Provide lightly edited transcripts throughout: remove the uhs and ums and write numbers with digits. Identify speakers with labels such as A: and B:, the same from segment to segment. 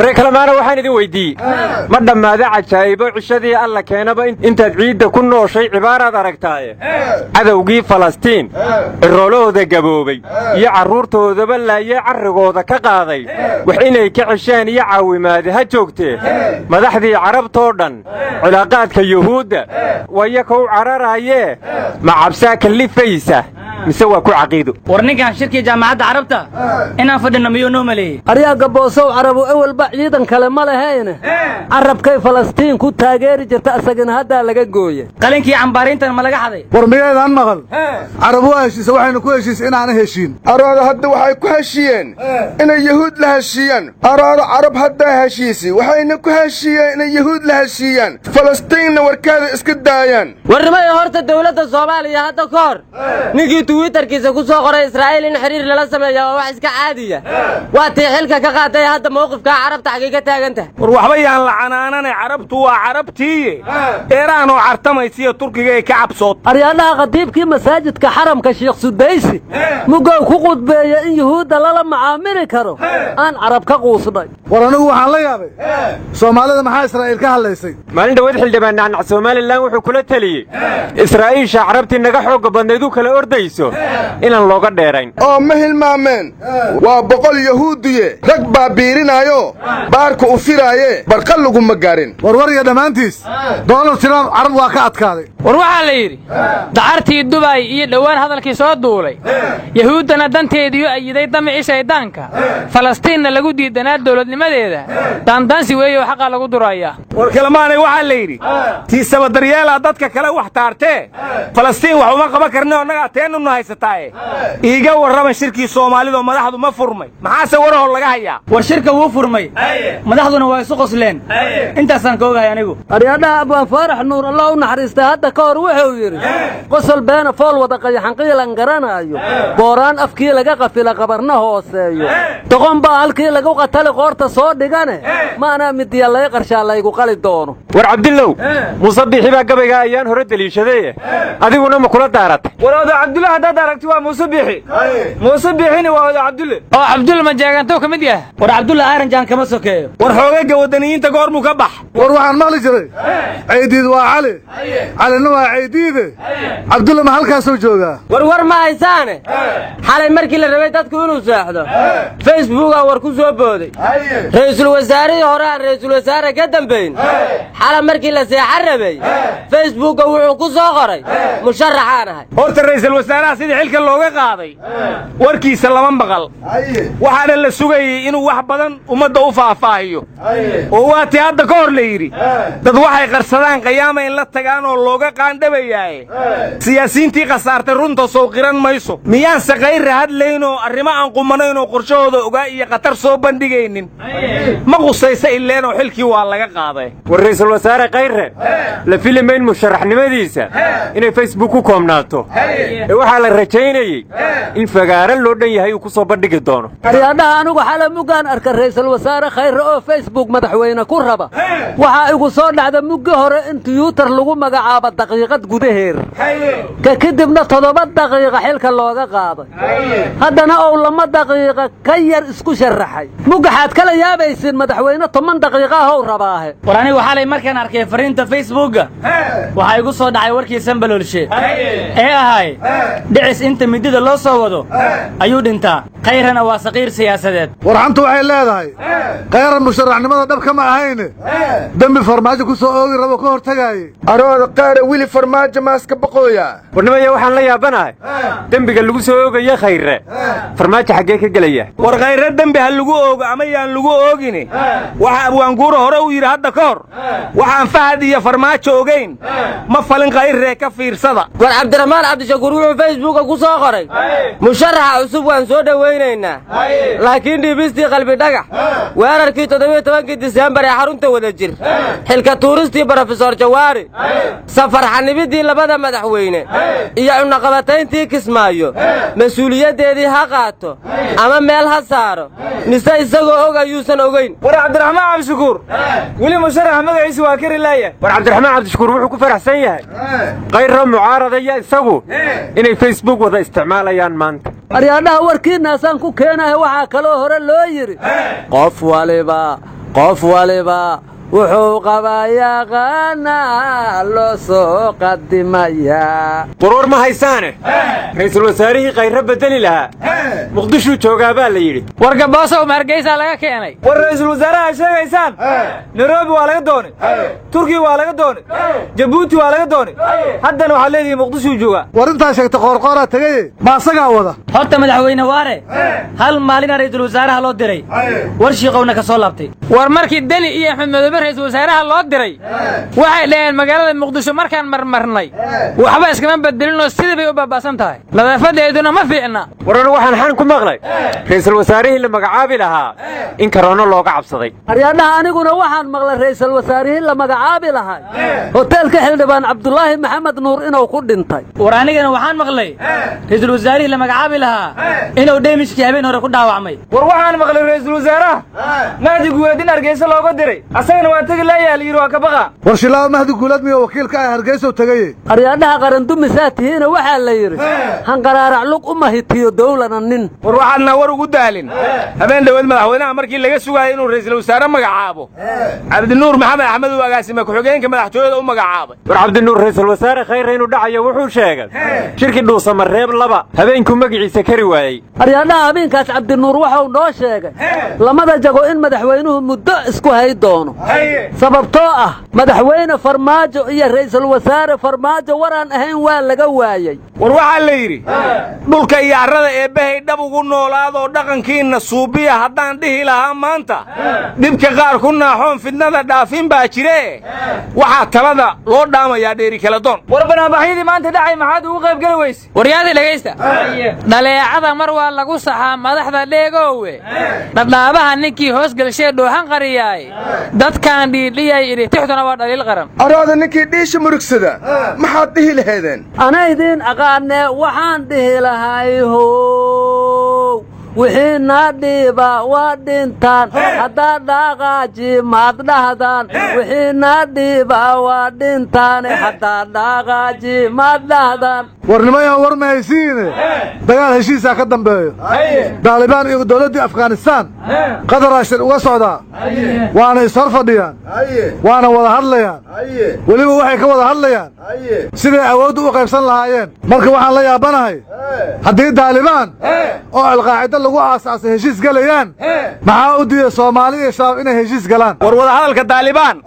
A: Waree kalemaana waxaan idin weyddiiyey: ma dhammaada cajaa'ibo cishadii Alla keenaba intaad ciidda ku nooshay cibaaraad aragtaaye? Cadowgii Falastiin ciroolahooda gaboobay iyo carruurtoodaba laayee carrigooda ka qaaday, wax inay ka ceshaan iyo caawimaade ha joogtee, madaxdii Carabtoo dhan cilaaqaadka Yuhuudda wayaka u cararaayee, ma cabsaa kallifaysa mise waa ku caqiido?
B: War ninkan shirkii Jaamacadda Carabta inaan fadhino miyuu noo maleeyey?
C: Aryaa Gaboosow, Carabu ewelba ciidan kale ma lahayne, carabkay Falastiin ku taageeri jirta, asagina haddaa laga gooye.
B: Qalinkii cambaariintan ma laga xaday?
D: War miyaydaan maqal, Carab waa heshiisa, waxaynu ku heshiisay inaana heshiin.
E: Arooda hadda waxay ku heshiiyeen inay Yahuud la heshiiyaan. Arooda, Carab haddaa heshiisay, waxayna ku heshiiyeen inay Yahuud la heshiiyaan, Falastiinna warkeeda iska daayaan.
F: Warnimada horta dawladda Soomaaliya hadda ka hor ninkii Twitterkiisa ku soo qoray Israa'iil in xiriir lala sameeya waa wax iska caadiya, waa tii xilka ka qaaday. Hadda mowqifkaa Carabta xaggay ka taagan tahay?
G: War waxba yaan la canaananay, Carabtu waa Carabtiiye, Eeraan oo cartamaysiyo Turkiga ay ka cabsood.
C: Aryaadhaha, khadiibkii masaajidka Xaramka, Sheekh Sudaysi, mugow ku qudbeeya in Yuhuudda lala macaamili karo, aan Carab ka quusnay.
D: War anigu waxaan la yaabay, Soomaalida maxaa Israa'iil ka hadlaysay?
A: Maalin dhaweed xildhibaan Nacnac Somalilan wuxuu kula teliyey Israa'iisha Carabtii naga xoogga badnayd u kala ordayso inaan looga dheerayn.
E: Oo ma hilmaameen? Waa 100 Yahuudiye, rag baa biirinaayo, baarka u firaaye, barqa laguma gaarin.
D: Warwar iyo dhammaantiis, Donald Trump Carab waa ka adkaaday.
H: War waxaa la yidhi, dacartii Dubay iyo dhowaan hadalkii soo duulay, Yahuuddana danteediiu ayiday damicii shayddaanka, Falastiinna lagu diidanaa dawladnimadeeda, daandaansi weeyo xaqaa lagu durayaa.
G: War kalemaanay, waxaa la yidhi, tiisaba daryeelaa dadka kale wax taartee, Falastiin wax uma qaban karne, annagaa teennunu haysataaye. Iiga warrama shirkii Soomaalidoo, madaxdu ma furmay? Maxaase warahoo laga hayaa?
B: War shirka wuu furmay, madaxduna waa isu qosleen, intaasaan ka ogahay anigu.
C: Aryaadhaha, Abwaan Faarax Nuur, Allah u naxariistay, hadda ka hor wuxuu yidhi: "Qosol beena, fool wada qayaxanqiilan garanaayo, booraan afkii laga qafila, qabarna hooseeyo, doqon baa halkii lagu qatali qoorta soo dhigane, maanaa midiya lay qarshaa laygu qali doono."
A: War Cabdillow, Muuse Biixi baa gabaygaa ayaan hore deliishadaye, adiguna ma kula daaratay?
I: War oda Cabdulle haddaad aragti waa Muuse Biixi, Muuse Biixina waa oda Cabdulle.
H: Oo Cabdulle ma jeegantow ka mid yahay?
B: War Cabdulle Aaranjaan kama sokeeyo.
G: War xoogagga waddaniyiinta goormuu ka bax?
D: War waxaan maqli jiray, Caydiid waa Cali, Calina waa Caydiide. Cabdulle ma halkaasuu joogaa?
F: War war ma haysaane, xalay markii la rabay dadku inuu seexdo, Facebooka war ku soo booday: ra'iisul wasaarihii hore aan ra'iisul wasaare ka dambayn, xala markii la seexan rabay Facebooka wuxuu ku soo qoray: "Musharaxaan ahay."
G: Horta ra'iisul wasaaraha sidii xilka looga qaaday warkiisa lama maqal, waxaana la sugayey inuu wax badan ummadda u faahfaahiyo. Oo waa tii hadda ka hor la yidhi, dad waxay qarsadaan qiyaama in la tagaan oo looga qaandhabayaaye, siyaasiyiintii khasaartay runta sow qiran mayso? Miyaanse Kayra hadlaynoo arrimo aan qumanaynoo qorshahooda ogaa iyo khatar soo bandhigaynin? Ma qusaysa ileenoo xilkii waa laga qaaday.
A: War ra'iisul wasaare Khayre la filimayn musharaxnimadiisa inay Facebook ku koobnaato, ee waxaa la rajaynayey in fagaaro loo dhan yahay uu ku soo bandhigi doono.
C: Aryaadhaha, anigu xala muggaan arka ra'iisul wasaare Khayre oo Facebook madaxweyne ku raba, waxaa igu soo dhacda muggi hore in Twitter lagu magacaabo daqiiqad gudaheer ka kadibna 7 daqiiqa xilka looga qaaday, haddana ou 2 daqiiqa ka yar isku sharaxay. Muggaxaad kala yaabaysiin madaxweyne 10 daqiiqa ahow rabaahe.
B: War anigu xalay markaan arkay fariinta Facebooka, waxaa igu soo dhacay warkii Sambaloolshe ee ahay: "Dhicis inta midida loo soo wado ayuu dhintaa." Khayrana waa saqiir siyaasadeed.
D: War xantu waxay leedahay, Khayran musharaxnimada dhab kama ahayne, dembi Farmaajo ku soo oogi rabo ka hor tagaaye.
E: Arooda qaara, wili Farmaajo maaska boqooya.
A: Warnimaya, waxaan la yaabanahay dembiga lagu soo oogaya Khayre, Farmaajo xaggee ka gelaya?
G: War Khayre dembi ha lagu oogo ama yaan lagu oogine, waxa Abwaanguura hore u yidhi hadda ka hor: "Waxaan Fahad iyo Farmaajo ogayn ma falin Khayree, ka fiirsada."
F: War Cabdiraxmaan Cabdishakuur wuxuu Facebooka ku soo qoray: "Musharaxa cusub waan soo dhowaynaynaa, laakiin dhiibistii Qalbi Dhagax, weerarkii 17-kii Diseembar ee xarunta Wadajir, xilka tuuristii Brofesor Jawaari, safar xanibidii labada madaxweyne iyo cunaqabatayntii Kismaayo, mas-uuliyaddeedii ha qaato ama meel ha saaro, mise isagoo og ayuusan ogayn."
I: War Cabdiraxmaan Cabdishakuur weli musharaxa magaciisa waa kari laaya.
A: War Cabdiraxmaan Cabdishakuur wuxuu ku faraxsan yahay Khayro mucaaradaya isagu inay Facebook wada isticmaalayaan maanta.
C: Aryaadhaha, warkiinnaasaan ku keenahay. Waxaa kaloo hore loo yidhi, qof waliba Qof waliba wuxuu qabaa yaqaanaa loo soo qadimayaa.
A: Warwar ma haysaane, ra'iisul wasaarihii Khayre beddeli lahaa Muqdishuu joogaa baa la yidhi.
H: War Gaboosow, ma Hargeysaa laga keenay?
I: War ra'iisul wasaaraha sheegaysaan Nairobi waa laga doonay, Turkiya waa laga doonay, Jabuuti waa laga doonay, haddana waxaad leedihiin Muqdishuu joogaa.
D: War intaa sheegta Qoorqooraa tegaye, ma asagaa wada?
B: Horta madaxweyne Waare hal maalina ra'iisul wasaaraha loo diray, war shiiqowna ka soo laabtay.
H: War markii Deni iyo Axmed Madoobe ra'iisul wasaaraha loo diray, waxay dhaheen magaalada Muqdisho markaan marmarnay waxba iskama bedelinoo sidii bay u baaba'san tahay, nadaafadeeduna ma fiicna.
A: Waran waxaan xan ku maqlay ra'iisul wasaarihii la magacaabi lahaa in karoono looga cabsaday.
C: Aryaadhaha, aniguna waxaan maqlay ra'iisul wasaarihii la magacaabi lahay hoteelka xildhibaan Cabdulaahi Maxamed Nuur inuu ku dhintay.
B: War anigana waxaan maqlay ra'iisul wasaarihii la magacaabi lahaa inuu dheemishkii habeen hore ku dhaawacmay.
I: War waxaan maqlay ra'iisul wasaaraha Mahdi Guuleed in Hargeysa looga diray, asagana waa tegi laayaha la yidhi, waa ka baqa.
D: War Shilaaba, Mahdi Guuleed miyo wakiilka ah Hargeysow tegaye?
C: Aryaadhaha, qarandumisaa tihiina waxaa la yidhi hanqaraarac lug uma hitiyo dowlana nin.
G: War waxaadna war ugu daalin, habeen dhoweed madaxweynaha markii laga sugaayay inuu ra'iisul wasaare magacaabo, Cabdinuur Maxamed Axmed uu agaasime ku-xigeenka madaxtooyada u magacaabay.
A: War Cabdinuur ra'iisul wasaare Khayre inuu dhacayo wuxuu sheegay shirkii Dhuusamareeb 2 habeenkuu magaciisa kari waayey.
C: Aryaadhaha, habeenkaas Cabdinuur waxau noo sheegay lamada jago in madaxweynuhu muddo isku hay doono, sababtoo ah madaxweyne Farmaajo iyo ra'iisul wasaare Farmaajo waraan ahayn waa laga waayey.
G: War waxaa la yidhi dhulka iyo carrada eebbahay dhab ugu noolaadoo dhaqankiinna suubiya haddaan dhihi lahaa maanta dhibka qaar ku naaxoon fidnada dhaafin baa jire, waxaa talada loo dhaamayaa dheeri kala doon.
I: War banaanbaxyadii maanta dhacay maxaad ugu qayb geli weyse?
H: Waryaadii dhegaysta, dhaleecada mar waa lagu saxaa madaxda dheegoowe, dhadhaabaha ninkii hoos gelshee dhoohan qariyaay, dadkaan dhiidhiyay idhi tixduna waa dhaliil qaran.
E: Araada ninkii dhiisha murugsada maxaad dhihi lahaydeen?
C: Anaydiin aqaanee, waxaan dhihi lahay how wixii naa dhiiba waa dhintaan, haddaa dhaqaaji maad dhahdaan, wixii naa dhiiba waa dhintaane, haddaa dhaqaaji maad dhahdaan.
D: War nimayaha, war ma haysiine, dagaal heshiisaa ka dambeeyo. Daalibaan iyo dowladdii Afghanistaan Qadaraa shir uga socdaa, waana ishor fadhiyaan, waana wada hadlayaan. Weliba waxay ka wada hadlayaan siday awooddu u qaybsan lahaayeen. Marka waxaan la yaabanahay, haddii Daalibaan oo Alqaacida lagu aasaasay heshiis galayaan, maxaa u diiday Soomaali iyo Shabaab inay heshiis galaan?
G: War wadahadalka Daalibaan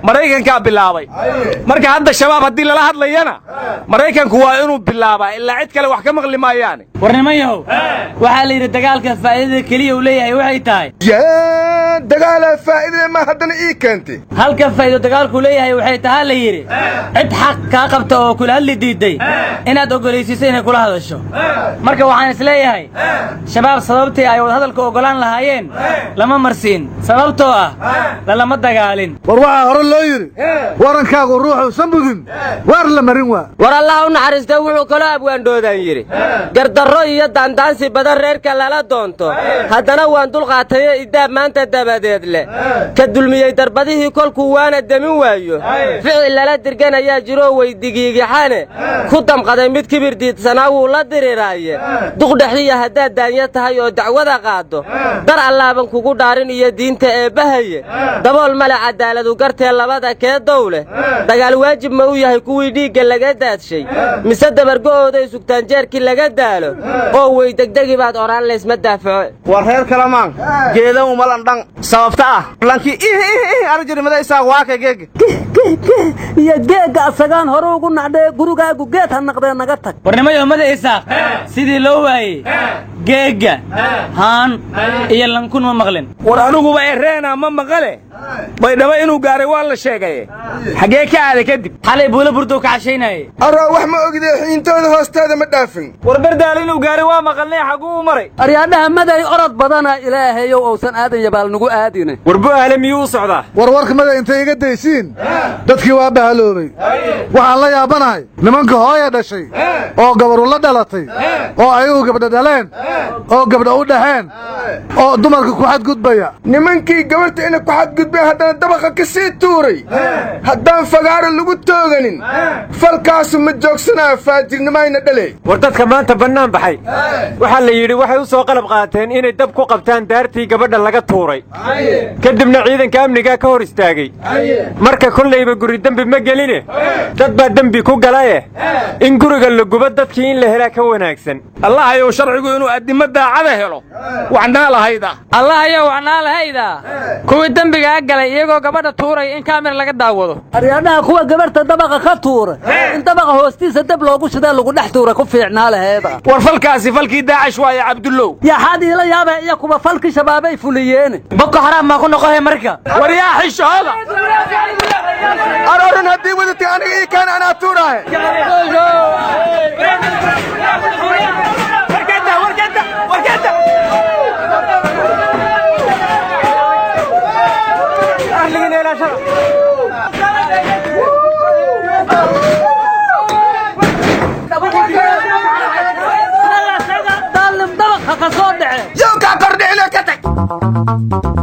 G: Maraykankaa bilaabay. Marka hadda Shabaab haddii lala hadlayana, Maraykanku waa inuu bilaabaa, ilaa cid kale wax ka maqli maayaane.
B: War niman yahow, waxaa la yidhi dagaalka faa'iidada keliya uu leeyahay waxay tahay
E: Yaa dagaalaa faa'iidada ma haddana ii keentay?
B: Halka faa'iido dagaalku leeyahay waxay tahaa la yidhi cid xaq kaa qabta oo kula hadli diiday inaad oggolaysiiso inay kula hadasho. Marka waxaan is leeyahay Shabaab sababtii ay wadahadalka oggolaan lahaayeen lama marsiin, sababtoo ah lalama dagaalin.
D: War waxaa hore loo yidhi warankaagu ruuxuusan budin waar la marin waa.
F: War Allaha u naxariista, wuxuu kaloo abwaandhoodaan yidhi gardarro iyo daandaansi badan reerka lala doonto, haddana waan dulqaataye idaab maanta dabadeed leh ka dulmiyey darbadihii kolkuu waana demin waayo, ficil lala dirganayaa jiroo weydigiigixane ku damqaday mid kibir diidsanaa wuu la diriraaye. Duqdhexiya haddaad daanya tahay oo dacwada qaaddo, dar Allaaban kugu dhaarin iyo diinta eebbahaye, dabool male caddaaladu gartee labada kee dowleh. Dagaal waajib ma u yahay kuwii dhiigga laga daadshay, mise dabargo'ooday sugtaan jeerkii laga daalo oo wey degdegi baad odhaan laysma daafaco?
J: War reer kalamaan geeda umalan dhan sababta ah lankii arjirimada Isaaq waa ka geeg.
C: Iyo geegga asagaan hore ugu nacdhee, gurigaagu geed ha naqdee, naga tag.
B: Warnimayo mada Isaaq sidii loo waayey geegga haan iyo lankun ma maqlin.
G: War aniguba ereena ma maqale, Baydhabo inuu gaaray waa la sheegaye, xaggee ka aaday kadib?
B: Xalay Buulo Burdow ka cashaynayay.
E: Araa wax ma ogidee, xiintooda hoosteeda ma dhaafin.
I: War Bardaal inuu gaaray waa maqalnay, xagguu u maray?
C: Aryaadhaha, maday orod badana, Ilaahayow uusan Aadan Yabaal nugu aadine.
A: War Bu'aale miyuu u socdaa?
D: War warka mada intay iga daysiin, dadkii waa bahaloobay. Waxaan la yaabanahay nimanka hooya dhashay oo gabaru la dhalatay oo ayagu gabdha dhaleen oo gabdha u dhaxeen oo dumarka ku xadgudbaya.
E: Nimankii gabarta inay ku xadgudbaan. gudbeen, haddana dabaqa ka sii tuuray. Haddaan fagaaro lagu tooganin, falkaasu ma joogsanaayo. Faajirnimayna dhaley.
A: War dadka maanta bannaan baxay waxaa la yidhi waxay u soo qalab qaateen inay dab ku qabtaan daartii gabadha laga tuuray, kadibna ciidanka amnigaa ka hor istaagay. Marka kollayba guri dembi ma geline, dad baa dembi ku galaye, in guriga la gubo dadkii in la helaa ka wanaagsan.
G: Allahayow, sharcigu inuu addimo daacada helo waxnaa lahayda.
H: Allahayow, waxnaa lahayda kuwii dembigaa galay iyagoo gabadha tuuraya in kaamira laga daawado.
C: Aryaadhaha, kuwa gabarhta dabaqa ka tuuray in dabaqa hoostiisa dab loogu shidaa lagu dhex tuura ku fiicnaa laheeda.
G: War falkaasi falkii Daacish waaye, Cabdullow.
C: Yaxaad iila yaabee? Iyo kuwa falkii Shabaabay fuliyeene.
B: Boko Xaraam maa ku noqohe marka?
G: War yaa xishooda.
E: Arooran haddii wadatay, aniga ii kaan, anaa tuuraahe.
C: Daalim dabaqa ka soo dhace.
E: Yow kaa kordhicilo ka tag.